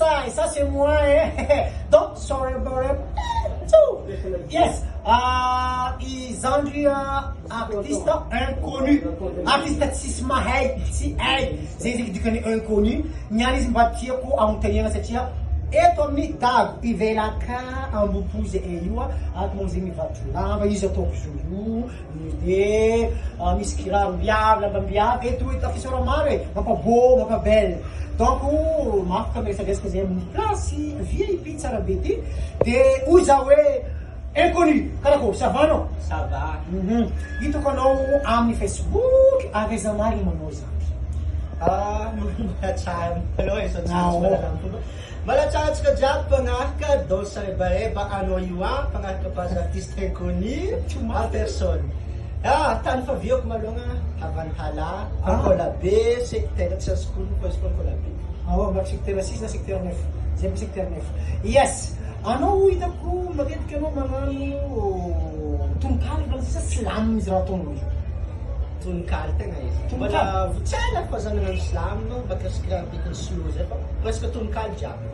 ça et ça c'est moi eh don't sorry about it too yes i zandry artiste inconnu artiste tsisy mahay tsy hay zay zegny dikany inconnu niany izy mba tiako anontaniana satria eto amin'ny Dago ivelaka Ambohipo zay io ato moa zegny mivarotro lamba izy ataoko zo io de misy kiraro mbiavy lamba mbiavy eto hita fisaora maro e mampabeau mampabelle donc mafaka miresadresaka zay amin'ny place VIP tsara be ty de hoy za hoe inconnu karakôry ça va anao? Ça va. Hitako anao amin'ny Facebook avy aiza marigny manao zany? Ah, mbola tsara aloha e, sao tsy maintsy mahalala ny fomba. Mbola tsara antsika jiaby mpanaraka Don Sarebareba anao io ah, mpanaraka page artiste inconnu en personne. Ah, tany faviako malôgna Havanhala, Ankolabe, secteur tsy azoko onona fa izy koa Ankolabe. Ao ambany secteur 6 na secteur 9, zay mo secteur 9. Yes, anao hitako matetika anao magnano tononkalo fa sa slam izy raha ataonao io? Tononkalo tegna izy. Mbola tsy ela fa za nagnano slam, mahakasika beat-n'ny slow zay fa presque tononkalo jiaby.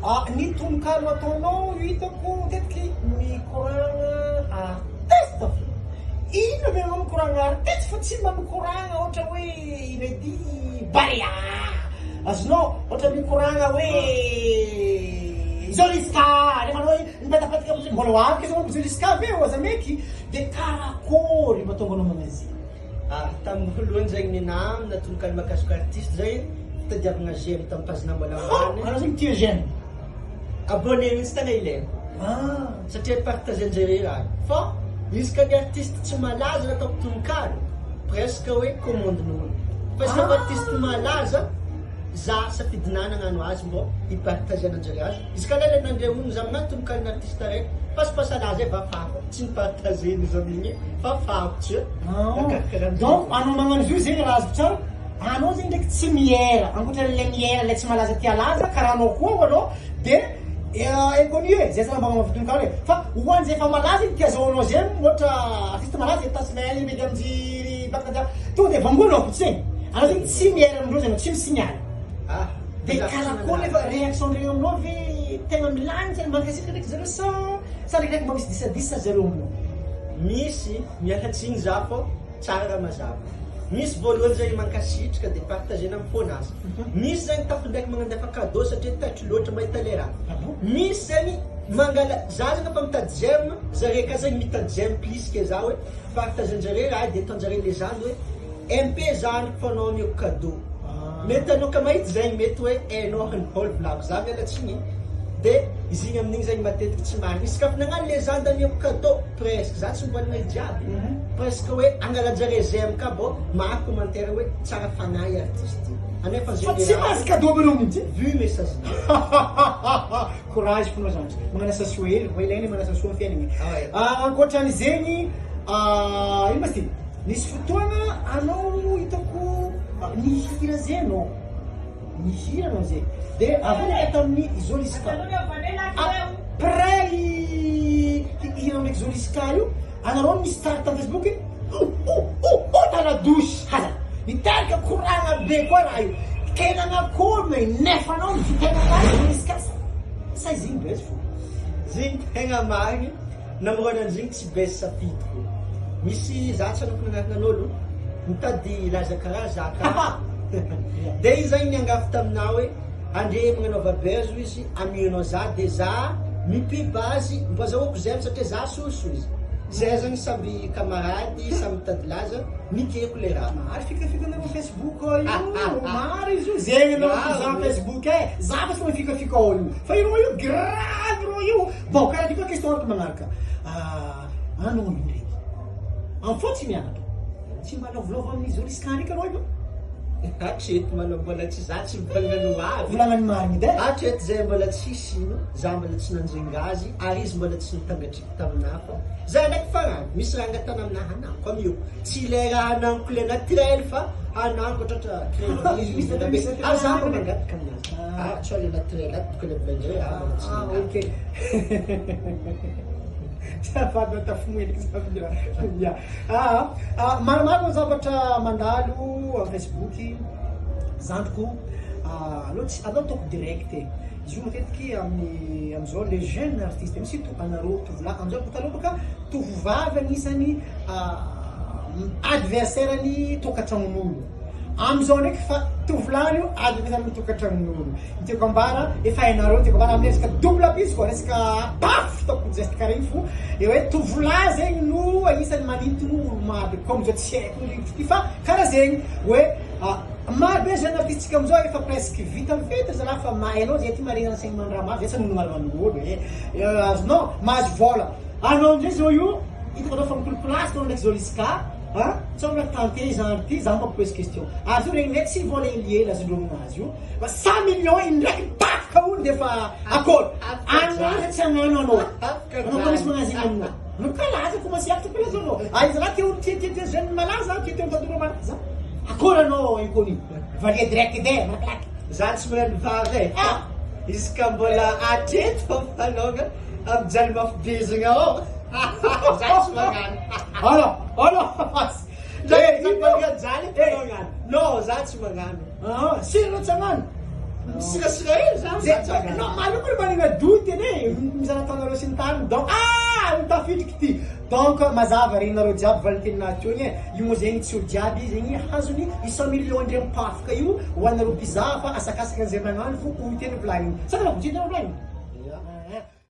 Ah, ny tononkalo ataonao io hitako matetiky mikoragna artiste fo. Ino ve anao mikoragna artiste fa tsy mba mikoragna ohatra hoe ino edy Barea. Azonao ohatra mikoragna hoe Joliska nefa anao mipetapetaka amizay mbola ho avy ke zao Joliska ve aza meky de karakôry mba tonga anao magnano zegny? Ah, tamin'ny voalohany zegny nenaha amina tononkalo mahakasika artiste zay fitadiavagna j'aime tamin'ny page-na mbola ambany. Anao zegny tia j'aime? Abonné mihitsy tegna ilaina. Ah. Satria partager-njare raha io. Fa izy ka ny artiste tsy malaza nataoko tononkalo, presque hoe commande-n'olo. Fa izy ka artiste malaza, za safidinà nagnano azy mbô hi-partager-nanjare azy. Izy ka lay nandre ono za magnano tononkalon'ny artiste raiky, pasipasalahy zay va fako, tsy ni-partager-ny izy amin'igny fa fako tsy hoe. Donc anao magnano izy io zegny raha azoko tsara, anao zegny ndraiky tsy miera, ankoatran'ilay miera ilay tsy malaza tia laza karaha anao koa anao de inconnu e, zay zany mba magnano tononkalo e, fa ho an'izay efa malaza iny tia azahoanao j'aime ohatra artiste malaza e Tasmel, Medy Aminjiry, Bakajah, tonga de vangoanao tsy zegny, anao zegny tsy miera amindreo zegny anao tsy mi-signale. Ah, De karakôry nefa réaction ndreo aminao ve tegna milagny sa mankasitraka ndraiky zareo sa sa ndraikindraiky mba misy disadisa zareo aminao? Misy, miala tsiny za fô tsara raha mazava. Misy voalohany zay mankasitraka de partagena am fônazy. Misy zany tafindraiky magnandefa cadeau satria taitry loatra mahita le raha. Ah bon? Misy zany mangala, za zany efa mitady j'aime, zare ka zany mitady j'aime plus que za hoe partagenjare raha de ataonjare legende hoe MP zandriko fa anao ameko cadeau. Mety anao ka mahita zegny mety hoe hainao handball volako za miala tsiny de izy igny amin'igny zegny matetiky tsy marigny izy ka fa nagnano legende ameko cadeau presque za tsy mivolagna i jiaby presque hoe angalanjare j'aime ka bô maro commentaire hoe tsara fagnahy artiste io anefa Fa tsy mahazo cadeau aminao mihitsy. vu message Courage fo anao zandry. Magnano asa soa hely, vao ilaina magnano asa soa amin'ny fiainagna. Ah ouais. Ah, ankoatran'izegny, ah, ino ma izy ty? Nisy fotoagna anao hitako nihira zay anao, nihira anao zay, de avy eo niaraka tamin'ny Zoliska. Après hiranao ndraiky Zoliska io, anareo nisy sary tamin'ny Facebook hoe oh oh oh oh tana douche, haza niteraka koragna be koa raha io, tena nakory ma nefa anao nivitaina anazy Zoliska sa izy igny buzz fô? Zegny tegna marigny. Namorona an'izegny tsy buzz safidiko. Misy za tsy hanokana anaranan'olo mitady hilaza karaha za ka. De izy zany niangavy taminah hoe andre magnanaova buzz hoy izy amianao za de za mi-pub azy mba azahoako j'aime satria za soso izy. Zay zany samby camarade samy mitady laza nikeko le raha. Maro fikafikanareo Facebook ao io, maro izy io, zegny anao mizaha Facebook e, za fa tsy mahay fikafika ao io, fa ireo io grave reo io. Bon, karaha ty koa question araka magnaraka. Anao io ndraiky. Am fô tsy mianatra. Tsy mba lôvôlôvô amin'ny Zoliska ndraiky anao io. Hatreto malôha mbola tsy za tsy mivolagna ny ho avy. Volagna ny marigny edy e. Hatreto zay mbola tsisy ino, za mbola tsy nanjenga azy ary izy mbola tsy nitangatriky taminah fa za ndraiky farany misy raha angatahana aminah hananko amio. Tsy ilay raha hananko le naturel fa hananko tratra crédit ary za mba mangataka aminazy. Ah tsy le naturel ato tokony ampilainjay ah mbola tsy Ah ok. Tsy afaka tafomoenika za ya. Ah ah maromaro ny zavatra mandalo amin'ny Facebook zandriko. Aleo tsy aleo ataoko direct e. Izy io matetiky amin'ny amizao les jeunes artistes misy surtout anareo tovolahy amizao fa taloha bôka tovovavy anisany adversaire ny tokantragnon'olo. Amizao ndraiky fa tovolahy io adversaire ny tokantragnon'olo. Ny tiako ambara efa hainareo ny tiako ambara amin'ny resaka double piste koa resaka paf ataoko geste karaha igny fo e hoe tovolahy zegny no anisany manintogno olo maro be comme zao tsy haiko ny rivotra ty fa karaha zegny hoe Maro be jeune artiste tsika amizao efa presque vita mifety ry zalahy fa mahay anao zay aty marina saigny mandraha maro zay tsy hamono maroan'olo e azonao mahazo vola anao amizay zao io hitako anao fa mikolokolasy anao ndraiky zao Liska a tsao mila tenter genre ty za mba pose question ary zao regninay tsy vola helihely azondreo aminazy io fa 100 millions indraiky mitafika olo defa akôry anao zay tsy hagnano anao anao koa misy magnano zegny aminao anao kalaza commence hiakatra kalaza anao aiza zalahy te olo tia tia tia jeune malaza tia tia mitady malaza Akory anao inconnu? Valia direct edy e, malakilaky. Za tsy mahay mivava e! Ah! Izy ka mbola hatreto fa mifanonga mijaly mafy be zegny ao. Za tsy magnano. Alors, alors. Za mbola mijaly fa magnano. Non, za tsy magnano. Ah, sira anao tsy hagnano? Misirasira hely za za tsy hagnano. Normal koa manana doute anie e, mizara ataonareo sy ny tariny donc ah tafiditra ty. Donc mazava regninareo jiaby valinteninah teo igny e, io moa zegny tsy olo jiaby zegny hazony io 100 millions ndray mipafaka io ho anareo mpizaha fa asakasaka an'izay magnano fo olo tena volagniny. Sa karaha tsy hitanao volagniny?